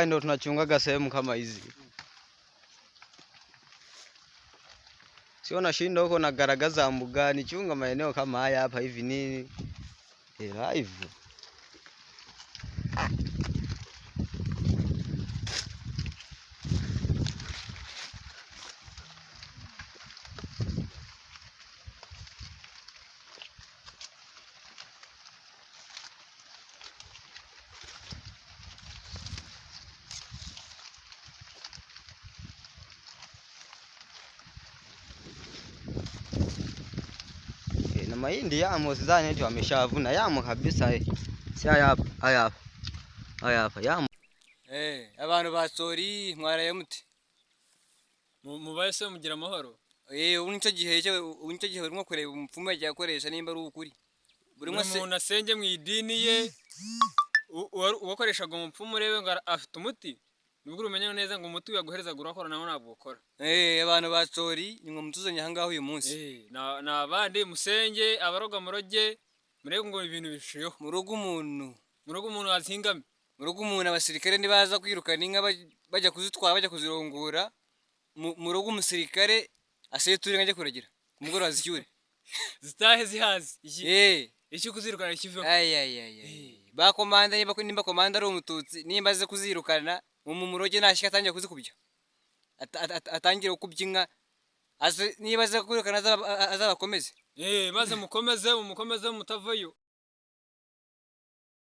Ndio tunachungaga sehemu kama hizi, sio nashinda huko na garagaza mbugani, chunga maeneo kama haya hapa hivi nini live. Na mahindi yamo sidhani eti wameshavuna yamo kabisa eh. Si haya hapa, haya hapa. Haya hapa yamo. Abantu ba Sori mwaraye mute? Mubaye se mugira amahoro? Ubu nicyo gihe cyo, ubu nicyo gihe urimo kureba umupfumu yagiye akoresha nimba ari ukuri. Buri Buri wese muntu asenge mu idini ye, uwakoreshaga umupfumu urebe ngo afite umuti, nibwo urumenya neza ngo umuti yaguherezaga urakora nawo ntabwo ukora. Abantu ba Sori nimwe mutuzanye aha ngaha uyu munsi. Na abandi musenge, abaroga muroge, murebe ngo ibintu bishiyeho. Mu rugo umuntu. Mu rugo umuntu azingame. Mu rugo umuntu abasirikare nibaza kwirukana inka bajya kuzitwara bajya kuzirongora, mu rugo umusirikare aseture inka ajya kuragira. Ku mugoroba azicyure. Zitahe zihaze. Iki kuzirukana kiveho. Ay, ay, ay, ay. Ba komanda nimba komanda ari umututsi, nimba aze kuzirukana, mu muroge nashika atangira kuzikubya. Atangira gukubya inka. Aze niba aze kwirukana azabakomeze. Maze mukomeze, mumukomeze mutavayo.